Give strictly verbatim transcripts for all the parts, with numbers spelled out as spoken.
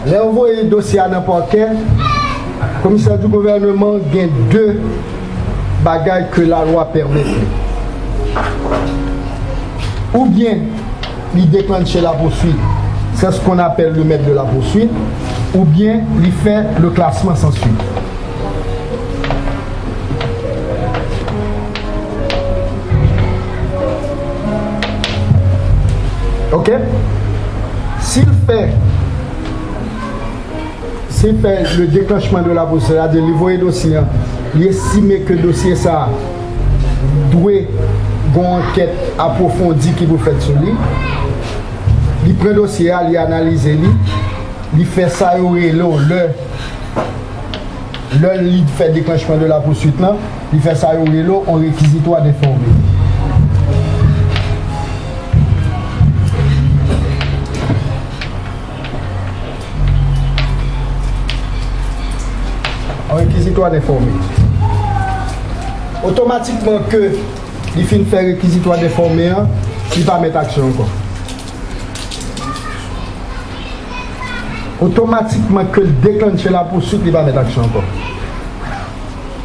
Lè yo voye dosye a nan pakè, commissaire du gouvernement gen de bagay ke lalwa pèmèt li. Oubyen li deklanche lapousuit, c'est ce qu'on appelle le maître de la poursuite, oubyen li fè le classement sans suite. Ok? Si l fè, si l fè le déclenchement de la poursuite, sètadi li voye dosye an, li estime ke dosye sa a dwe gen yon ankèt apwofondi ki pou fèt sou li, li pran dosye a, li analize li, li fè sa yo rele w lè Lè li fè déclenchement de la poursuite lan, li fè sa yo rele yon réquisitoire d'informer. Yon réquisitoire d'informer. Otomatikman ke li fin fè réquisitoire d'informer an, li pa mèt aksyon ankò. Otomatikman ke l deklanche lapousuit, li pa mèt aksyon ankò.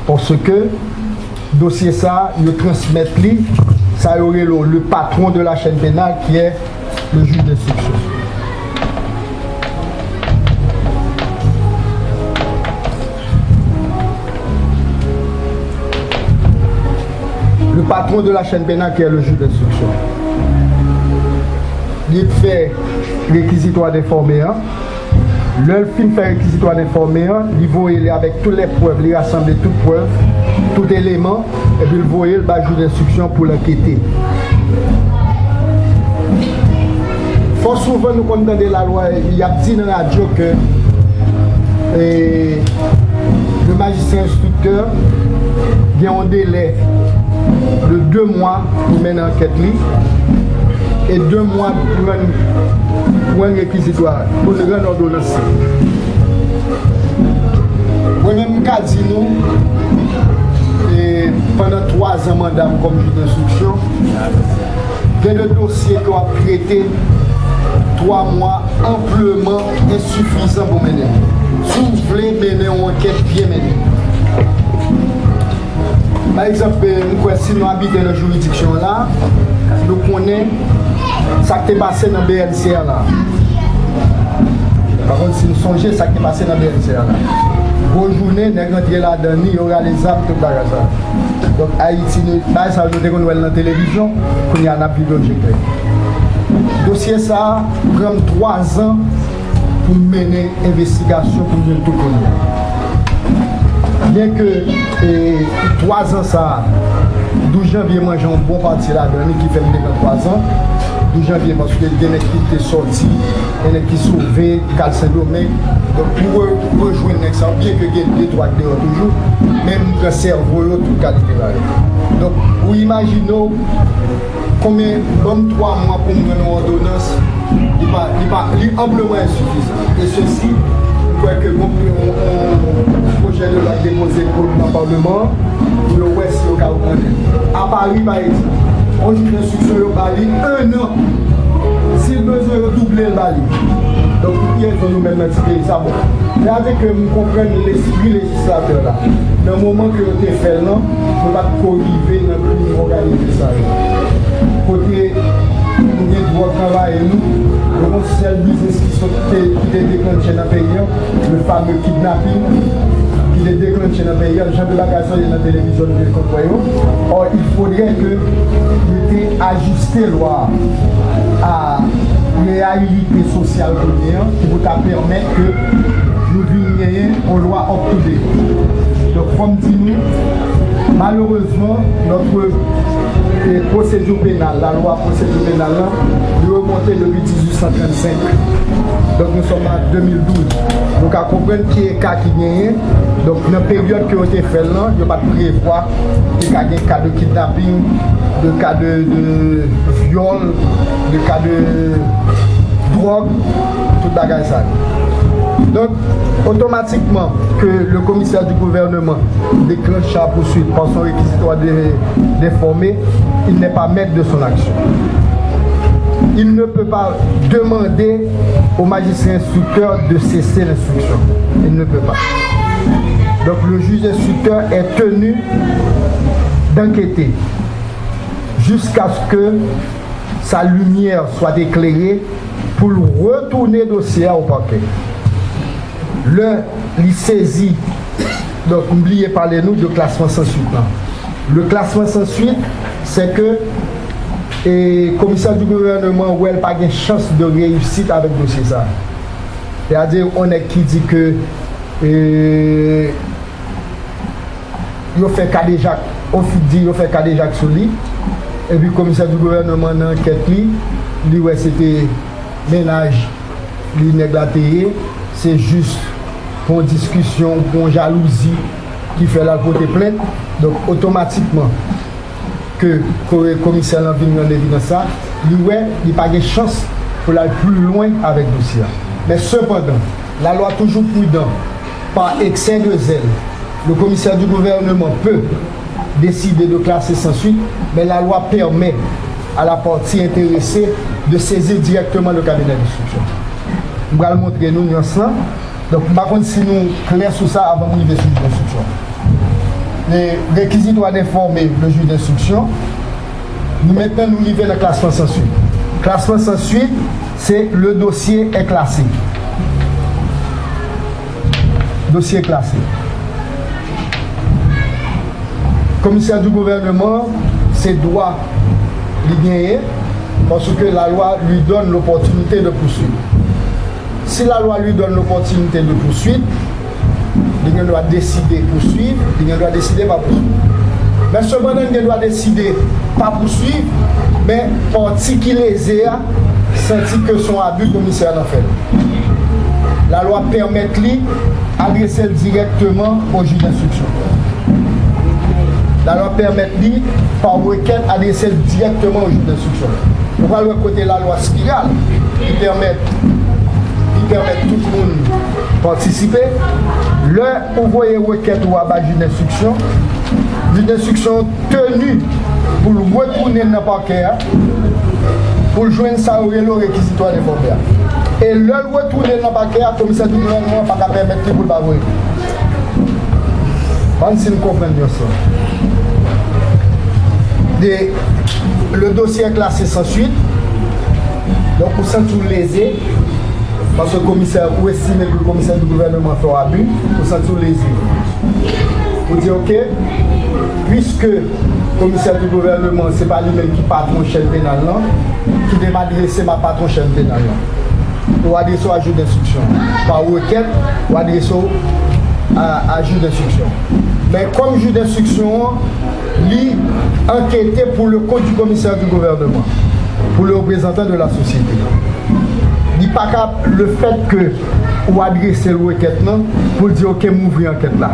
Paske dosye sa, yo transmèt li, sa yo rele le patron de la chaîne pénale, qui est le juge d'instruction. Le patron de la chaîne pénale, qui est le juge d'instruction. Li fè réquisitoire d'informer an. Lè l fin fè réquisitoire d'informer an, li voye li avèk tout lè prèv, li rasanble tout prèv, tout eleman, epi l voye l bay jij enstriksyon pou l ankete. Fò souvan nou konn tande lalwa, y ap di nan radyo ke, e, le magistrat instructeur gen yon delè de de mwa pou mennen ankèt li e de mwa pou rann, pou rann rekizitwa, pou rann òdonans. Mwen menm, m ka di nou, e, pandan twa zan manda m kòm jij enstriksyon, gen de dosye ke w ap trete, twa mwa anpleman ensifizan pou mennen. Si w vle mennen yon ankèt byen mennen. Pa egzanp, e, m kwè si nou abite nan jiridiksyon la, nou konnen sa k te pase nan B N C A la. Pa konn si nou sonje sa k te pase nan B N C A la. Gwo jounen, nèg rantre ladan li, yo rale zam, tout bagay sa. Donk, Ayiti, nou, bagay sa yo, nou te konn wè l nan televizyon, kounye a n ap viv yo je klè. Dosye sa a pran m twa zan pou m mennen envestigasyon pou m jwenn tout kounye a. Byenke, e, twa zan sa a, douz janvye manje yon bon pati ladan li ki fè m te pran twa zan. Douz janvye paske gen nèg ki te sòti, gen nèg ki sove, k al Sendomeng. Donk, pou re-, rejwenn nèg sa yo, byenke gen de twa k deyò toujou, men m pran sèvo yo, tout kalite bagay. Donk, ou imajine w, konbyen, ban m twa mwa pou m rann yon òdonans, li pa, li pa, li anpleman ensifizan. E sesi, m kwè ke bon, yon, yon pwojè de lwa depoze pou nan Palman an, pou yo wè si yo ka ogmante. A Pari, pa egzanp, yon jij enstriksyon, yo ba li en an. Si l bezwen, yo double l ba li. Donk, pou ki rezon nou menm nan ti peyi sa, bon. Sètadi ke m konprann lespri lejislatè la. Nan moman ke yo te fè l lan, nou pa t ko rive nan krim òganize sa yo. Kote nou gen dwòg k anvayi nou, nou gen yon sèl biznis ki sot, ki te, ki te deklanche nan peyi an, le fameux kidnapping, ki te deklanche nan peyi an, jan de bagay sa yo nan televizyon nou te konn wè yo. Or, il faudrait que nou te ajiste lwa a, a reyalite sosyal kounye an, ki pou ta pèmèt ke nou vin genyen yon lwa up to date. Donk, fò m di nou, malerezman, notre, eh, procédure pénale, la loi procédure pénale lan, li remonte depi dizwit san trannsenk. Donk, nous sommes en de mil douz. Nou ka konprann ki eka ki genyen. Donk, nan peryòd ke yo te fè l lan, yo pa t prevwa te ka gen ka de kidnaping, de ka de, de vyòl, de ka de dwòg, tout bagay sa yo. Donk, otomatikman ke le commissaire du gouvernement déclenche la poursuite par son réquisitoire de, d'informer, il n'est pas maître de son action. Il ne peut pas demander au magistrat instructeur de cesser l'instruction. Il ne peut pas. Donc le juge instructeur est tenu d'enquêter jusqu'à ce que sa limyè swa eklere pou l retounen dosye a o pakè. Lè li sezi, donk, m bliye pale nou de klasman sansuit lan. Le classement sans suite, c'est que e, komisè di gouvènman wè l pa gen chans de reyisit avèk dosye sa. Sètadi, yon nèg ki di ke e, yo fè kadejak, on fi di yo fè kadejak sou li, epi komisè di gouvènman nan ankèt li, li wè se te mennaj li nèg la te ye, se jis pou yon diskisyon, pou yon jalouzi ki fè l al pote plent. Donk, otomatikman, ke komisè lan vin rann evidans sa, li wè li pa gen chans pou l al pli lwen avèk dosye a. Men sepandan, la loi toujours prudent, par excès de zèle, le commissaire du gouvernement peut décider de classer sans suite, mais la loi permet à la partie intéressée de saisir directement le cabinet d'instruction. M pral montre nou nyans lan. Donk, m pa konn si nou klè sou sa avan m rive sou jij enstriksyon. Le réquisitoire d'informer le juge d'instruction. Nou mentnan nou rive nan klasman sansuit. Klasman sansuit, se le dossier est classé. Dossier classé. Komisè di gouvènman, se dwa li genyen, paske la lwa li donn lopòtinite de pouswit. Si la lwa li donn lopòtinite de pouswit, li gen dwa deside pouswiv, li gen dwa deside pa pouswiv. Men sepandan, li gen dwa deside pa pouswiv, men pati ki leze a santi ke se yon abi komisè a nan fè l. La lwa pèmèt li adrese l dirèkteman o jij enstriksyon. La lwa pèmèt li, pa rekèt, adrese l dirèkteman o jij enstriksyon. Nou pral wè kote la lwa spiral ki pèmèt, ki pèmèt tout moun patisipe. Lè ou voye rekèt ou a bay jij enstriksyon, jij enstriksyon teni pou l retounen nan pakè a pou l jwenn sa yo rele rekizitwa enfòme a. E lè l retounen nan pakè a, komisè di gouvènman an pa ka pèmèt li pou l pa voye. Ann si n konprann yon sa. De, le dossier est classé sans suite. Donk, ou santi w leze, paske komisè, ou estime ke komisè di gouvènman fè w abi, ou santi w leze. Ou di, oke, piske komisè di gouvènman, se pa li menm ki patwon chèn penal lan, kite m adrese m a patwon chèn penal lan. Ou adrese w a jij enstriksyon. Pa rekèt, ou adrese w a, a jij enstriksyon. Men kòm jij enstriksyon an, li ankete pou le kont di komisè di gouvènman, pou le reprezantan de la sosyete. Li pa ka, le fèt ke ou adrese l rekèt lan, pou l di, oke, m ouvri ankèt la.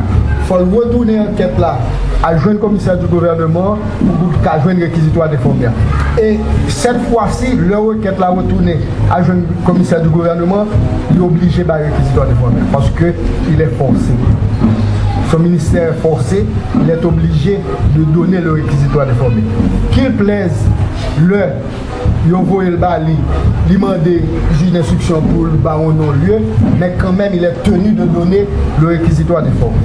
Fò l retounen ankèt la, al jwenn komisè di gouvènman pou l ka jwenn rekizitwa enfòme a. E sèt fwa si, lè rekèt la retounen al jwenn komisè di gouvènman, li oblije bay rekizitwa enfòme a, paske il est forcé. Son ministère est forcé, il est obligé de donner le réquisitoire d'informer. Qu'il plaise, lè yo voye l ba li, li mande jij enstriksyon pou l ba yon non-lye, men kanmenm, il est tenu de donner le réquisitoire d'informer.